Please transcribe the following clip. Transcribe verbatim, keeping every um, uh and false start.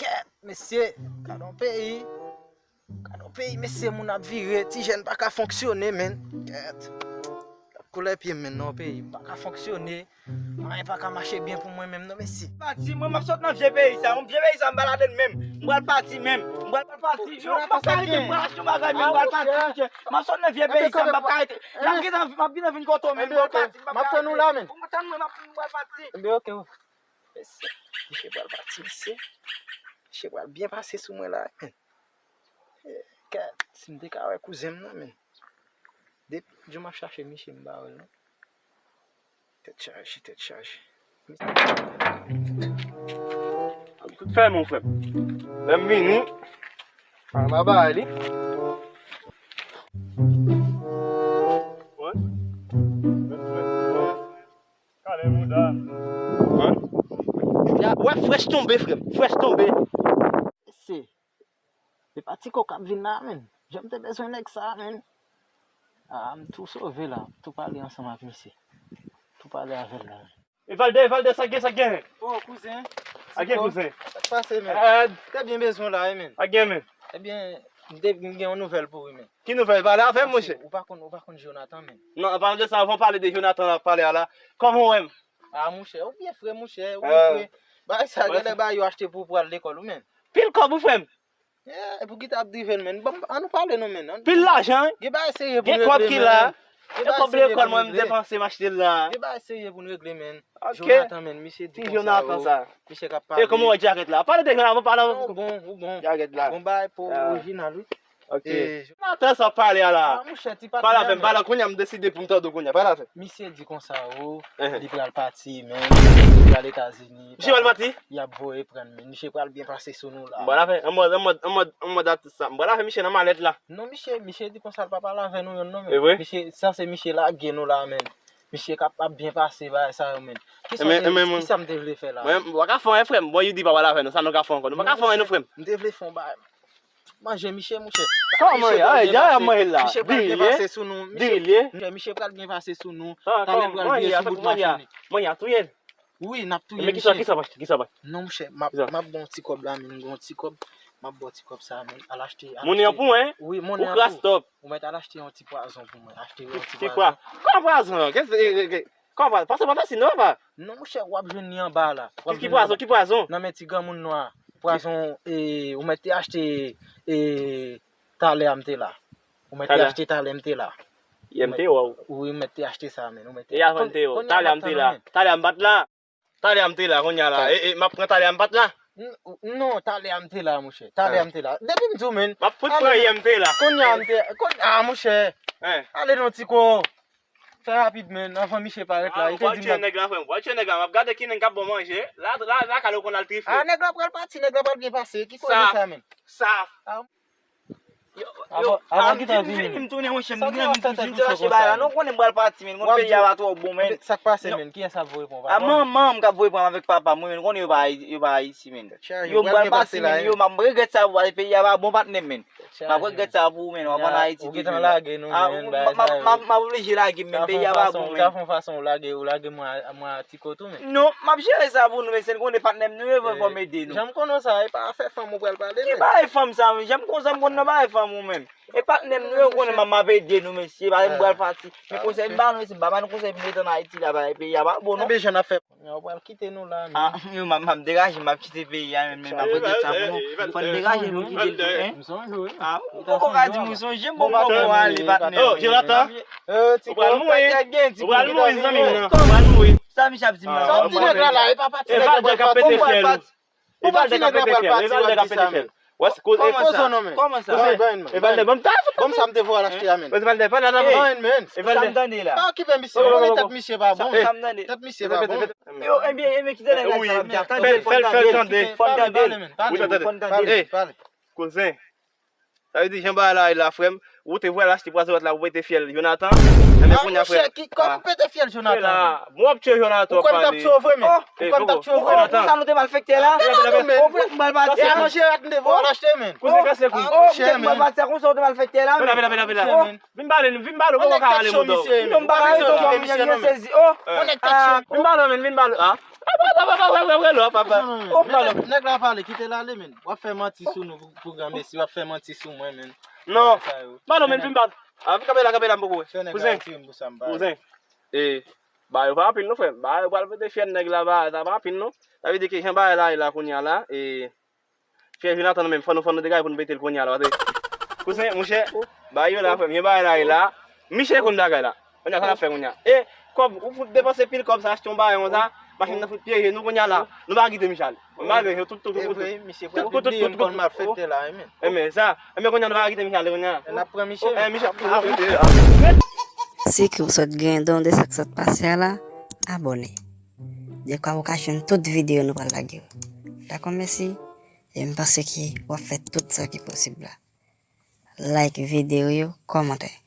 Kèt, mesye, gade yon peyi. Gade yon peyi, mesye, moun ap vire, ti jèn pa ka fonksyone, menn. Kèt. Koulè pye m, menn, nan yon peyi, m pa ka fonksyone. Anyen pa ka mache byen pou mwen menm, non, mesye. Pati, mwen, m ap sot nan vye peyi sa, yon vye peyi sa, m pa ladann menm. M pral pati menm. M pral pati. Yo, m ap ka rete, m pral achte yon bagay, men m pral pati, mesye. M ap sot nan vye peyi sa, m p ap ka rete. M ap gentan, m ap gentan vin kote w, men m pral pati, m p ap ka rete. M ap tann mwen, m ap, m pral pati. Ebyen, oke. Mesye, misye pral pati, mesye. Misye pral byen pase sou mwen la, men. Eh, kèt, si m te ka wè kouzen m nan, men. Depi jou m ap chache misye, m pa wè l, non. Tèt chaje, tèt chaje. Tout fèmen, frè m. Lè m vini, m a ba li. Wè frèch tonbe, frè m. Frèch tonbe. Se, se pa ti kòk ap vin la, menn. Jan m te bezwen nèg sa, menn. Ah, m tou sove la. M tou pale ansanm ak misye. Tou pale avè l la. Evalde, Evalde, sa gen, sa gen? Oh, kouzen. Sa gen, kouzen? Sa k pase, menn? Te byen bezwen w la, wi, menn. Sa gen, menn? Ebyen, m te, m gen yon nouvèl pou ou, wi, menn. Ki nouvèl? Pale avè m, monchè. Ou pa konn, ou pa konn Jonathan, menn. Non, an palan de sa, anvan w pale de Jonathan la, pale a la. Kòman w wè m? Ah, monchè, ou byen fre, monchè, ou byen fre. Bagay sa, genlè bagay yo achte pou ou pral lekòl, wi, menn. Pil kòb, wi, frè m. Eh, e pou ki ta ap drive l, menn? Bon, ann nou pale non, menn. Pil lajan, wi. Gen bagay serye pou n regle, menn. Gen kòb ki la. E kòb lekòl mwen m depanse m achte l la. Gen bagay serye pou n regle, menn. Ok. Jonathan, menn, misye di konsa, Jonathan sa. Misye k ap pale. E kòman w wè djagèt la? Pale de Jonathan, pale. Ou bon, ou bon. Djagèt la. Bon bagay pou orijinal, wi. Ok. Jonathan sa pale a la. Ah, monchè, ti patnè. Pale avè m, pale kounye a, m deside pou m tande kounye a. Pale avè m. Misye di konsa, o, li pral pati, menn. Li pral Etazini. Misye pral pati? Y ap voye pran, menn. Misye pral byen pase sou nou la. M pral avè, an mòd, an mòd, an mòd, an mòd atis sa. M pral avè misye nan malèt la. Non, misye, misye di konsa l pa pale avè nou yonn non, menn. E vre? Misye, sa se misye lage nou la, menn. Misye k ap, ap byen pase bagay sa yo, menn. Kisa m te, kisa m te vle fè la? Mwen, mwen, mwen pa ka fè anyen, frè m. Bon, Yudi pa pale avè nou, sa nou ka fè ankò? Nou pa ka fè anyen, non, frè m. M te vle fè yon bagay. Manje misye, monchè. Kòman manje? Ah, y a manje la. Misye pral byen pase sou nou. Diri l ye? Misye pral byen pase sou nou. Talè l pral vire sou bout machine. Manje a touye l. Wi, n ap touye misye. Men kisa, kisa w achte? Kisa w achte? Non, monchè, m ap, m ap bon ti kòb la, men m gon ti kòb. M ap bon ti kòb sa, men al achte. Monnen an pou mwen? Wi, monnen an pou ou. Ou kras twòp. Ou mèt al achte yon ti pwazon pou mwen. Achte yon ti pwazon. Kòman pwazon? Kòman pwazon? Pase pa fasil, non, papa. Non, monchè, w ap jwenn li anba la. Ki pwazon? Ki pwazon? Nan men ti granmoun nwa. Pwazon, e, ou mèt te achte, e, talè a m te la. Ou mèt te achte talè m te la. Yè m te wè w. Wi, ou mèt te achte sa, men. Ou mèt te. E avan m te wè w. Talè a m te la. Talè a m pa t la. Talè a m te la, kounye a la. E, e, m ap pran talè a m pa t la. Non, talè a m te la, monchè. Talè a m te la. Depi m di w, men. M ap fout pran yè m te la. Kounye a m te, kounye a, monchè. Ale non, ti ko. Fè rapid, men, anvan misye parèt la. Ou pral tiye nèg la, frè m. Ou pral tiye nèg la. M ap gade ki nèg k ap bon manje. La, la, la, kale w konn al trifle. Ah, nèg la pral pati, nèg la pral byen pase. Ki koze sa, men? Sa. Yo, yo, avan ki tan vini, vini, m tounen, monchè, m gen anvi tounen, m te rache bagay la. Non, konnen m pral pati, men. Konn peyi a pa twò bon, men. Sa k pase, men? Kiyès ap voye pran w? A manman m k ap voye pran m avèk papa m, men. Konnen yo pa, yo pa Ayiti, men. Yo, m pral pati, men. Yo, m ap regrèt sa pou peyi a pa bon, patnè m, men. M ap regrèt sa pou ou, men. W ap ann Ayiti toujou. Ou gentan lage nou, men, bagay sa yo. M ap oblije lage m, men. Peyi a pa bon, men. Ou ta fè yon fason, ou lage, ou lage mwen a, mwen a ti ko tou, men. Non, m ap jere sa pou nou, men. Se n konnen patnè m nou ye, fò m ede nou. Jan m konnen w sa, e pa afè fanm ou pral pale, men. Ki bagay fanm sa, men? Jan m konn sa, m konn nan bagay fanm ou menm. E patnè m nou ye, ou konnen m ap ede nou, mesye. Paske m pral pati. Men konsèy m ba nou, mesye, m pa ba nou konsèy pou nou rete ann Ayiti la, bagay peyi a pa bon, non. Ebyen, jan n ap fè. Yo pral kite nou la, men. Ah, yo, m ap, m ap degaje, m ap kite peyi a, men, men m ap regrèt sa pou nou. Fò n degaje nou kite l, hein. M sonje, wi. Ah, ou poko ka di m ou sonje m, bon, bon, bon, ale, patnè. Oh, Jonathan. Ou pral mouri. Ou pral mouri, zanmi m nan. Ou pral mouri. Sa misye ap di m la? Sa w ap di nèg la la, e pa pati nèg la pral pati. Evalde k ap pete fyèl. Evalde k ap pete fyèl. Evalde k ap pete fyèl. Wè, se koze. Kòman sa? Kòman sa? Evalde, ban m ta fout. Ban m sa m te voye al achte a, men. Evalde, pa la nan. Ban m, men. Evalde. Sa m tande la. Pa okipe misye. Ou konnen tèt misye pa bon. Sa m tande. Tèt misye pa bon. Yo, ebyen, ebyen, kite nèg la sa l ap di a. Tande, fò n tande. Fò n tande. Wi, tande. Fò n tande. Pale, pale. Kouzen. Sa vle di, jan bagay la ye la, frè m, ou te voye al achte pwazon lòt la pou pete fyèl Jonathan. Enben, kounye a, frè m. Ah, monchè, ki kòman pete fyèl Jonathan? Bon, w ap tiye Jonathan, w ap pale. Ou kwè m t ap tiye w vre, men? Ou kwè m t ap tiye w vre? Ou konsa nou te malfektè la? Ou kwè m t ap tiye w vre? Kouzen, kase kou. Ou kwè m t ap malfektè la, men? Vin bale, vin bale, vin bale, vin bale, ou poko ka ale, moto. Non, m pa ka ale, moto, m sezi. Vin bale, men, vin bale. Ah. Papa, papa, papa, papa, papa. Oh, pardon. Nèg la pale, kite l ale, men. W ap fè manti sou nou pou, pou granmesi, w ap fè manti sou mwen, men. Non. Sa yo. Pardon, men, vin bat. Ah, kanpe la, kanpe la, m poko wè. Kouzen. Kouzen. E, ba yo pa anpil non, frè. Ba yo pral mete fyèl nèg la, ba, sa pa anpil non. Sa vle di ke jan bagay la ye la kounye a la, e, fyèl vin atann menm, fò nou, fò nou degaj pou nou mete l kounye a la, paske, kouzen, monchè, ba yo la, frè, jan bagay la ye la, Michel konn bagay la. Kounye a, sa n ap fè kounye a? E, kòb, ou fout depanse pil kòb sa, achte yon bagay konsa, machin nan fout pyeje nou kounye a la. Nou pa kite Michel. Malgre yo tout, tout, tout, tout. Evre, misye fè pibliye m konn malfektè la, wi, men. E men sa, e men kounye a nou pa kite Michel kounye a. N ap pran misye. E, Michel. Si ke w sot gen don de sa k sot pase a la, abòne. Dekwa ou ka jwenn tout videyo nou pral lage yo. Dakò, mèsi. E m panse ke w ap fè tout sa ki posib la. Like videyo yo, kòmante.